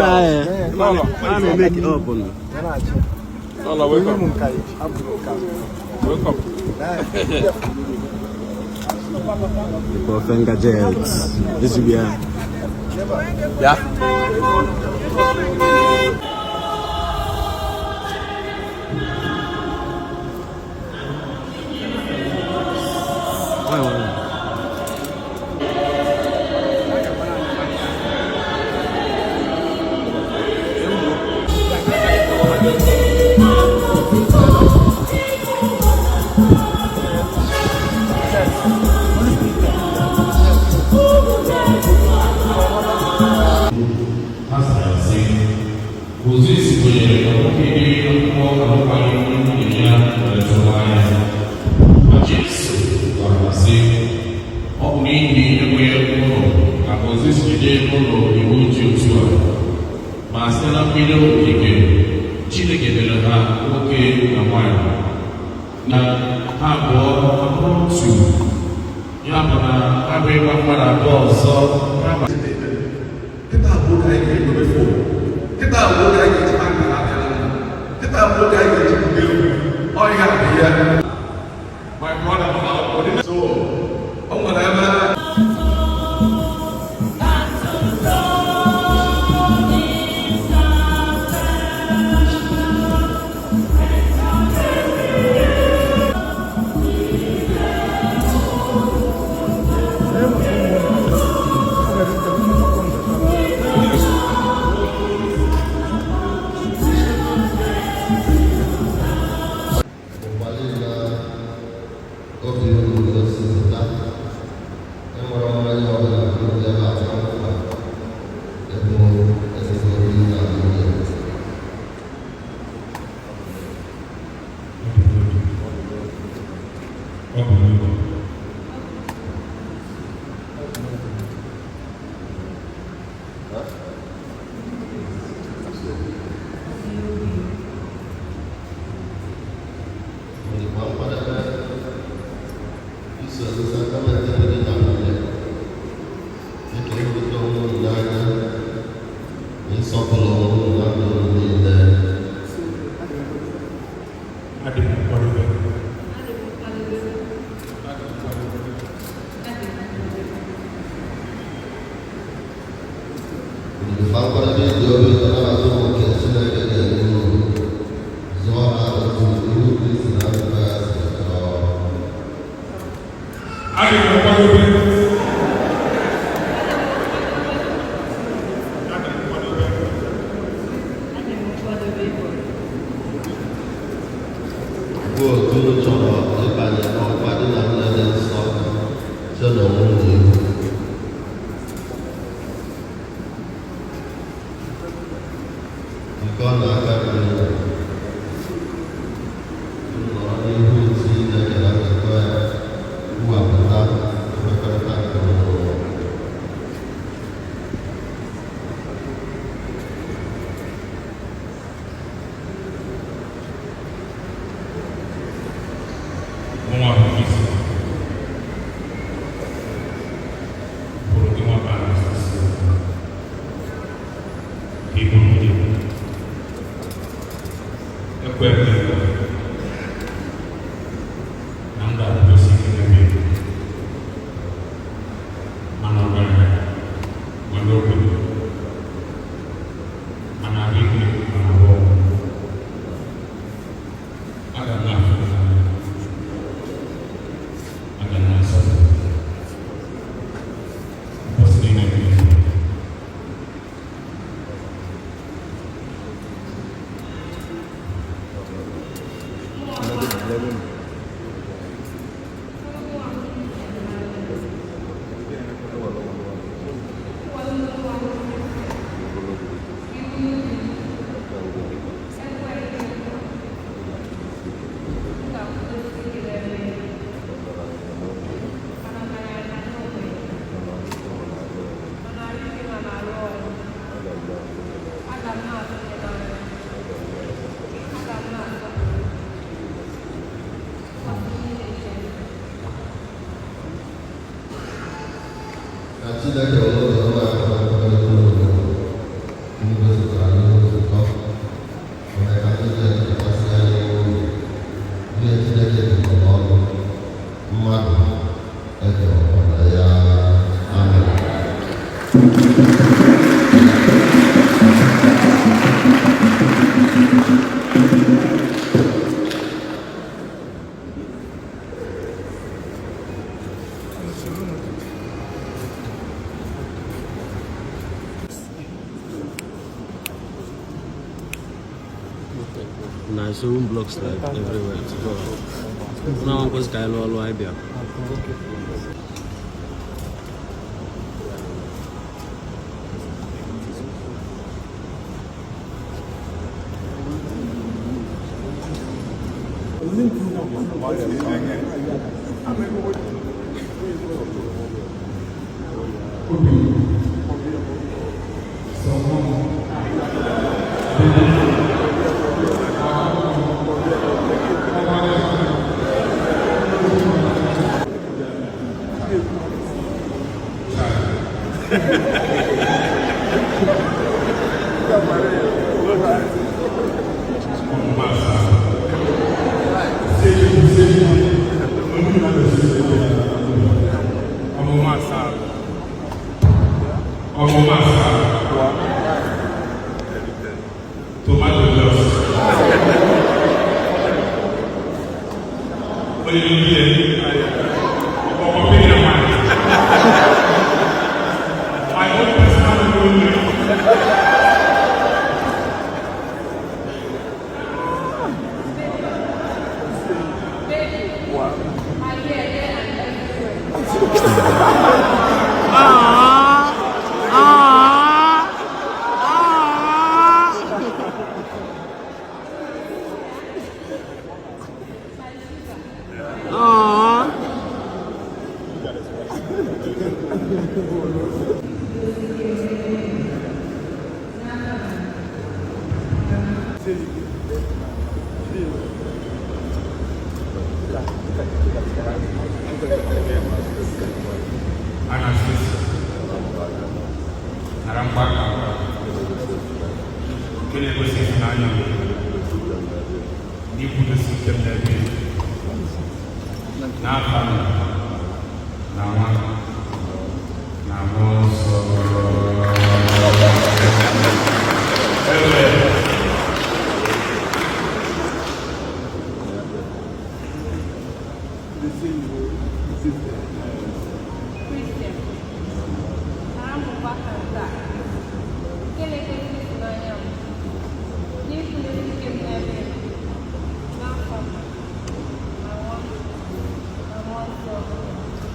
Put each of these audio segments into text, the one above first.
A na-emeki up nụ. Wake up. Dịka ofe ngajet ezigbo ya. Ya. Nwayọ nwayọ. Ha zara sị, Mozis kwenyere ka nwoke dee akwụkwọ alụkwaghịm nwunye ya metụrụ anya. Ma Jesu gwara ha sị, ọ bụ n'ihi enweghị ụlọ ka Mozis ji dee ụlọ iwu dị otu a. Ma site na mbido okike, Chineke mere ha nwoke na nwanyị, na ha abụọ abụrụ otu. Ya bụ na ha bụ ịgba mmadụ abụọ ọzọ kama. Kịta bụ oge anyị ga-edobe phone. Kịta bụ oge anyị ga-eji akara akara. Kịta bụ oge anyị ga-eji buga egwu. Ọ ihe a bụ ihe. My brother, so o nwere ebe. Ụwa niile obi unu gosipụta enwere mmanya ọbụla nke ebe a na nkwa ịbụ ezigbo di na nwunye. Ọ bụ n'obi. Dịkwa nkwadebe iso sakramenti di na nwunye dịka ịhụrịta onwe unu n'anya na ịsọpụrụ onwe unu na ndụ unu niile. Adị m nkwadebe. Dịkwa nkwadebe iji obi ụtọ nabata ụmụ nke Chineke ga-enye unu, zụọ ha otu iwu Kristi na nzukọ ya siri chọọ. Adị m nkwadebe. Adị m nkwadebe. Adị m nkwadebe. Bụ otu unu chọrọ ịbanye n'ọkwa di na nwunye dị nsọ site n'onwe unu ihu. Jikọọ n'aka gị, unu nọrọ n'ihu Chineke na nzukọ ya kwuwapụta mmekọrịta nke unu. Mụnwa bụ isi. Bụrụ gị nwa bụ Anastasia. Ka ị bụrụ di m. Ekwere m nkwa na m ga-akwụdosi ike n'ebe ị nọ. Ma n'ọgaranya, ma n'ogbenye, ma n'ahụ ike, ma n'ahụ ọnwụ. Aga m na-afụ gị n'anya. Aga m na-asọpụrụ gị. Ụbọchị niile nke ndụ m. Aga m na-afụ gị n'anya. Aga m na-asọpụrụ gị. Chineke were ụzọ ọma nkwekọrịta unu unu gosipụtara n'ihu nzukọ, o mee ka ndị dị tụkwasị anya unu ihe Chineke jikọrọ ọnụ, mmadụ ekewakwala ya. Amen. Na showroom blocks like everywhere to go. Na nkwesị ka anyị lụọ ọlụ anyị bịa. Ọmụma asaa. Ọmụma asaa. Tomato jos. Onye ndị ọkpọkọ pịrị na mmadụ. My own personal opinion. Baby, I here, there, and everywhere. My sugar. Anastasia nara mgbaka nke na-egosi ịhụnanya m n'ikwudosi ike m n'ebe ị nọ. N'afa Nna na Nwa na Mmụọ Nsọ. Amen. Christian, nara m mgbaka nke a, nke na-egosi ịhụnanya m n'ikwudosi ike m n'ebe ị nọ. N'afa Nna na Nwa na Mmụọ Nsọ.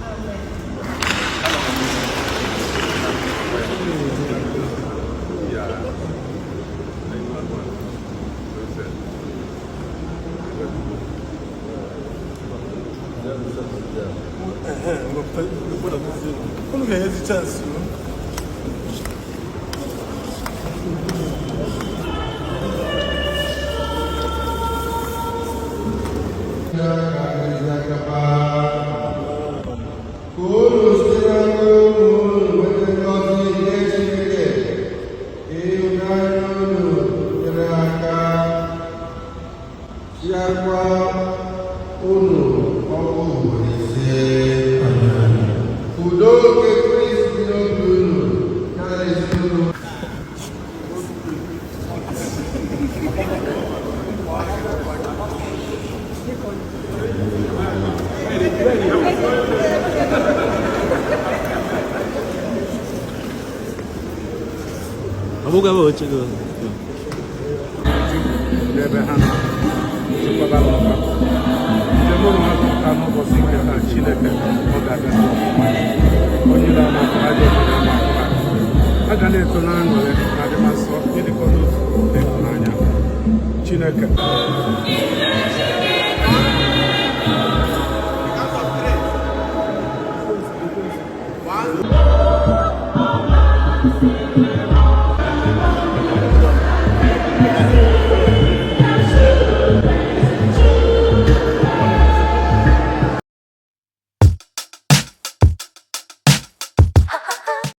Amen. Unu ga-enyezi chance o. Ka unu site n'aka ụmụ unu nweta ngọzi nke Chineke, ka ịhụnanya unu nyere aka chịakwa unu 15. Udo nke Kristi dị n'obi unu ya na ezinụlọ. Ọ bụghị ebe oche gị. N'ebe ha nọ, chekwaba ha ọma. Njem ụlọ ha pụta n'ụbọchị nke taa, Chineke, ọ ga-abịa ọfụma. Onye na-ama ajọ mmadụ ama ahụ ha. Ha ga na-eto n'aṅụrị na adịmasọ, ịdịkọ n'otu na ịhụnanya Chineke.